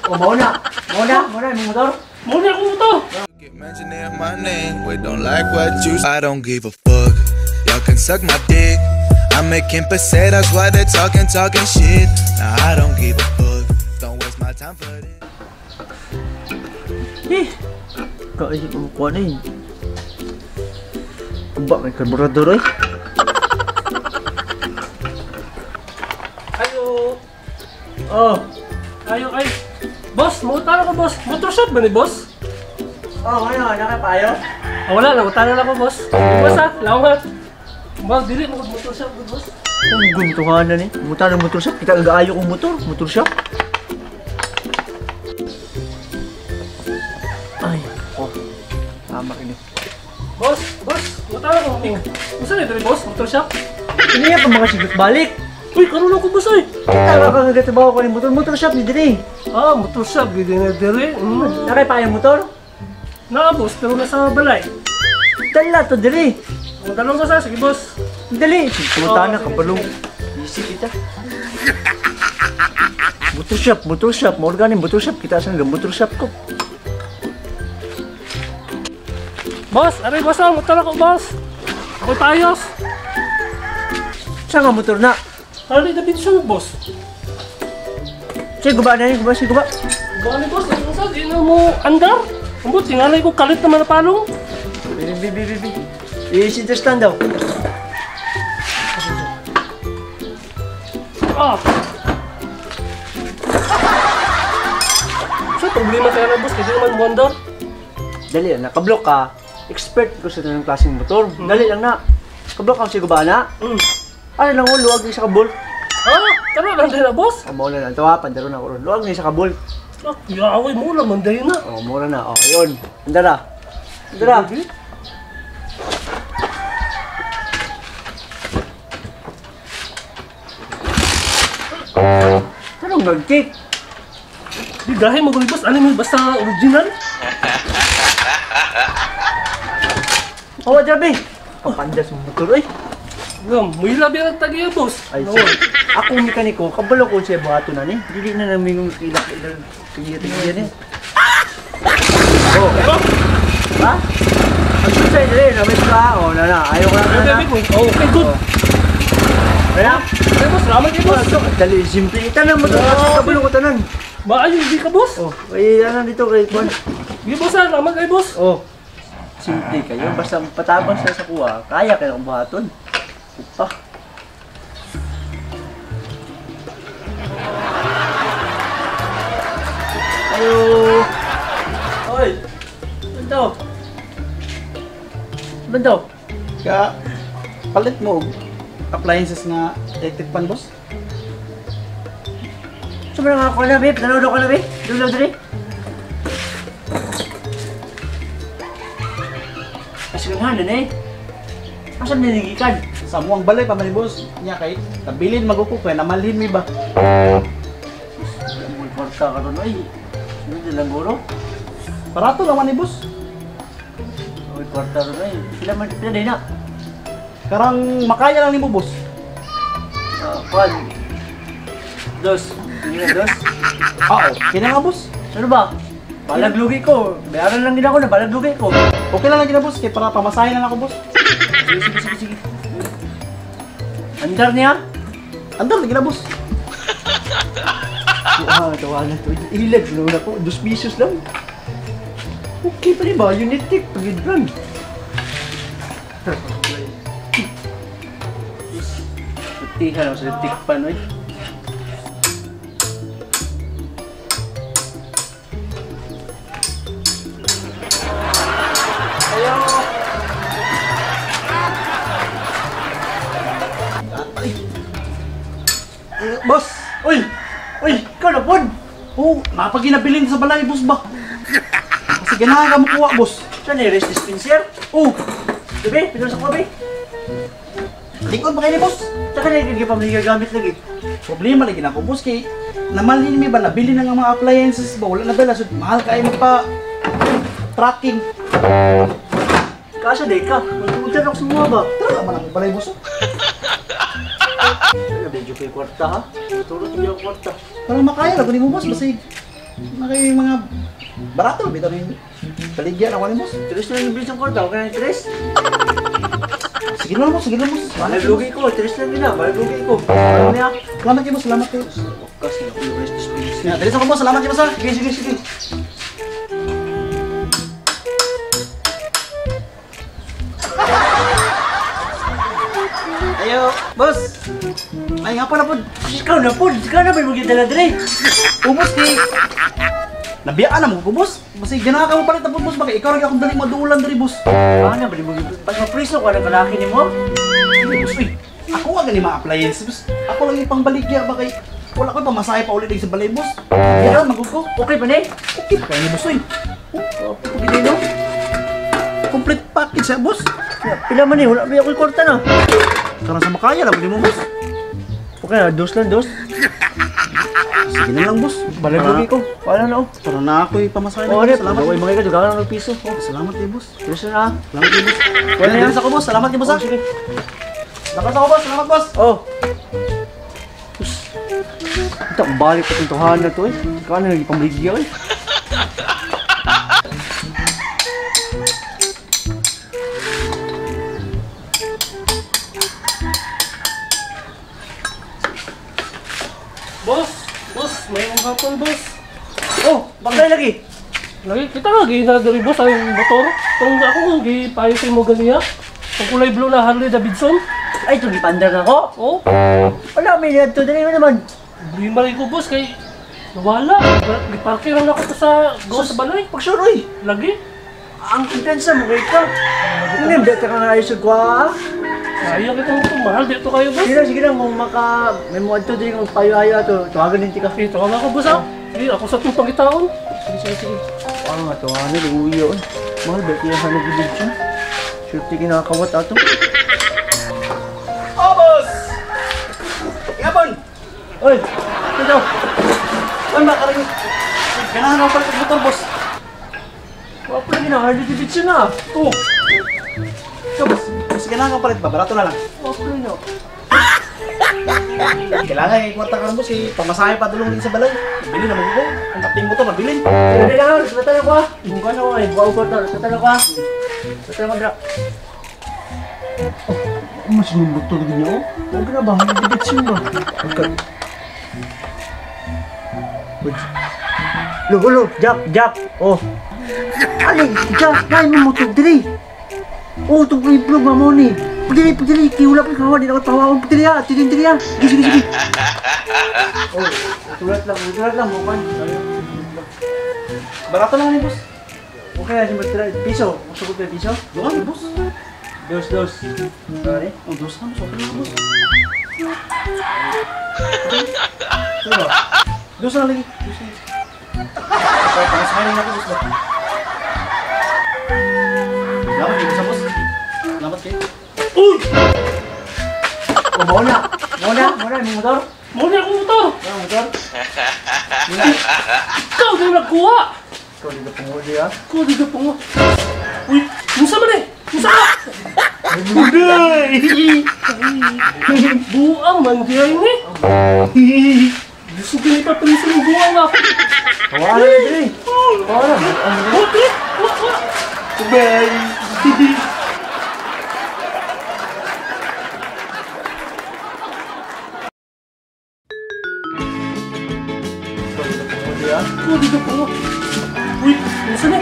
O mao na. Mao na, mao na imong motor. Mao na akong motor. Mentioning my name, we don't like what you. I don't give a fuck. Y'all can suck my dick. I'm making pesetas while they're talking, talking shit. Now I don't give a fuck. Don't waste my time for this. Eh, kaisip mo kuha na eh. Kumba, may karburador eh. Ayo. Oh. Ayo, ay. Boss, mangutana ko boss. Motor shop ba ni boss? Oh, ano, nakapayo? Ah, wala, nangutana lang ko boss. Boss ha, lawat. Boss, dili mo motor shop boss. Ang guntuhanan eh. Muta ng motor shop, kita ang gaayo kong motor, motor shop. Ay, oh. Tama kini. Boss, boss, mutana ko. Unsa ni diri boss, motor shop? Ini pa mga sigot balik. Uy, karon ako boss oy. Tama ka nga trabaho ko ni motor, motor shop ni diri. Ah, motor shop gid na diri. Nakay pa yung motor? Na boss, pero nasa balay. Dala to diri. Ang dalong sa sige boss. Dali, pumunta na kabalong. Isip kita. Motor shop, mo organin motor shop kita sa motor shop ko. Boss, aray boss, ang motor ako boss. Ako payos. Sa nga motor na? Harley Davidson boss. Sige, guba na yun, guba, sige, guba. Guba ni boss, ano sa, di na mo andar. Ambot, tingalay ko kalit naman na palong. Bibi, bibi, bibi. I-center stand daw. Ah! So, problema kaya na boss, kasi naman mo andar. Dali lang, nakablock ka. Expert ko sa tanang klaseng motor. Dali lang na. Kablock ka, sige ba na? Ano lang ko, luwag na sa kabol. Ah, tara lang din na boss. Oh, maula na. Tawa, pandaro na ko ron. Luwag na sa kabol. Ah, yaway mo lang, manday na. Oh, mura na. Oh, ayun. Andara. Andara. Anong nag-kick? Di gahe mo boss. Ano mo basta original? Oh, grabe. Kapandas mo motor eh. Ngam, muy labi ang tagiya boss. Ay, no. Ako mekaniko, kabalo ko siya buhato na ni. Dili na namin yung kilak-ilak tigiya ni. Oh. Ha? Ang susay dili na may pa. Oh, na na. Ayaw ko na na. Oh, okay, good. Kaya? Ay, boss, salamat kayo, boss. Dali, simple. Tanan mo to. Kabalo ko tanan. Maayo, hindi ka, boss. Oh, ay, ano dito kay Kwan. Sige, boss, salamat kayo, boss. Oh. Simple kayo. Basta patabang sa kuha, kaya kayo ang buhaton. Upa. Ayo. Oy. Bando. Bando. Ka palit mo appliances nga electric pan boss. Sobrang ako na, babe. Nanonood ko na, babe. Dulaw dali. Kasunhanan eh. Asa niligikan? Sa muang balay pa man ni boss. Nya kay nabilin maguko kay namalhin mi ba. Mo kwarta karon ay. Sunod lang guro. Barato lang man ni boss. Oy kwarta ron ay. Pila man pila din na. Karang makaya lang nimo boss. Kwan. Dos. Hindi na dos. Oo, kina nga boss. Ano ba? Balaglugi ko. Bayaran lang din ako na balaglugi ko. Okay lang lang gina boss kay para pamasahe na lang ako boss. Sige, sige, sige, sige. Andar niya? Andar na gina boss. Wah, tawa na to. Ilag na ko. 2 pesos lang. Okay pa rin ba? Unitik. Pagidran. Sutihan ako sa tikpan, oy. Ayo! Boss! Uy! Uy! Ikaw na pod! Oh, napaginabilin sa balay, boss ba? Kasi ganahan ka mukuha, boss. Saan ni rest dispenser? Oh! Gabi, pinul sa kobe. Likod ba kayo ni boss? Saka na yung pamilya gamit lagi. Problema lagi na ako, boss, kay namalhin mi ba, nabili na nga mga appliances ba, wala na dala, so mahal kayo magpa tracking. Kasa di ka, magpunta ako sa mga ba? Tara naman ako balay, boss. Wala, medyo kay kwarta ha? Turot niyo ang kwarta. Parang makaya lang, kunin mo, boss, basig. Naki mga barato bitaw ni baligya na ko ni boss. Tres lang yung bilis ang kwarta, okay na yung tres? Sige na boss, sige na boss. Malaglugi ko, tres lang din ah, malaglugi ko. Ano niya? Salamat kayo boss, salamat kayo. Wakas na ako yung rest dispenser. Ya, dali sa ko boss, salamat kayo boss ha. Sige, sige, sige. Ayo, boss. Ay nga pa na po. Ikaw na po, ikaw na ba yung magdala dre? Ubos kay nabiyaan na mo ko boss. Basta ganahan ka mo palit na po boss, bakit ikaw ra akong dali madulan diri boss. Ah, na ba yung magdala? Pag mapriso ka ng kalaki ni mo? Boss, uy. Ako wa gani mga appliance boss. Ako lang yung pangbaligya ba kay wala ko'y pamasahe pa ulit sa balay boss. Kaya magud ko. Okay pa ni? Okay pa ni boss uy. Oh, pagkita no? Complete package siya boss. Pila man eh, wala ba ako'y kwarta na. Karon sa makaya lang mo boss. Okay na, dos lang, dos. Sige na lang boss. Balaglugi ko. Wala na oh. Para na ako'y pamasahe Oh, na. ano? Salamat. Salamat. Mga ikaw, dugangan ng piso. Oh, Salamat kay boss. tres na ah. Salamat kay boss. Wala na. Wala na ako boss. Salamat kay boss ha. Oh, sige. Salamat ako boss. Salamat boss. Oh. Us. Ito, ang balik pa itong tuhan na to eh. Ikaw na nagpamligya eh. Boss, boss, may hapon boss. Oh, bakit lagi? Lagi kita lagi na diri boss ang motor. Tong ako gipayo sa imo ganiya. Ang kulay blue na Harley Davidson. Ay, itong gipandar na ko. Oh, Wala, may niya to. Dali mo naman. problema rin ko boss kay nawala. Giparking lang ako to sa go sa balay. Pagsuroy. Lagi. Ang kumpiyansa mo kay ka. Ano yung dito ka nga ayos sa kwa? Sayang itong ito. Mahal dito kayo boss. Sige lang, sige lang. Kung maka... May mga ito din kung payo-ayo ato. Tawagan din tika. Eh, tawagan ako boss ah. Sige, ako sa itong pangitaon. Sige, sige, sige. Parang nga ito, ano, luuyo. Mahal ba ito yung Harley Davidson? Sure, kinakawat ato. Oh boss. Yapon. Oy! Ito! Ano ba karang ganahan ako palit og motor boss. Wala pa lagi na, Harley Davidson na! Oh. Ikaw boss, mas ganahan ka palit ba? Barato na lang. Wala pa rin oh. Kailangan eh, kwarta karon boss eh. Pamasahe pa dulong din sa balay. Nabili na mo ko. Ang kapting motor nabilin. Dali lang, sulatan ako ah. Buka na ako eh, buka ko ito. Sulatan ako ah. Sulatan ako dra. Oh, mas motor niya oh. Huwag na ba, Harley Davidson ba? Lo, lo, Jack, Jack. Oh. Ali, Jack, kain mo motor diri. Oh, itong iblog mo ni. Pagdiri, pagdiri, kiula pa kawa, di na ako tawa. Pagdiri ah, tidin diri ah. Sige, sige, sige. Oh, tulat lang, mukan. Barato lang ni boss. Okay na, si piso. Gusto ko pa piso? Doon ni boss. Dos, dos. Sorry. Oh, dos na boss. Okay na boss. Ito ba? Dos na lagi. Dos na. Okay, pamasahe na ako boss ba? Salamat kayo sa boss. Salamat kayo. Uy! Oh, mau na. Mau na, mau na, yung motor. Mau na akong motor. Mau na motor. Ikaw din nagkuha. Ikaw dito punguli ah. Ikaw dito pungo. Uy, unsa man eh? Unsa ka? Buang man di ay ni. Gusto ko ni papriso ng buang ah. Wala na diri. Wala. Okay, wa wa. Bye. Ikaw dito pungo. Uy, unsa ni?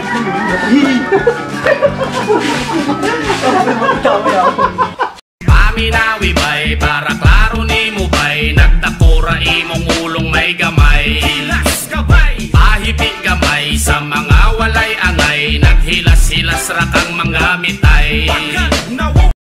Paminawi bay, para klaro ni mo bay, nagtakura imong ulong may gamay. Hilas kabay, pahipi gamay, sa mga walay angay, naghilas-hilas ra kang mga mitay.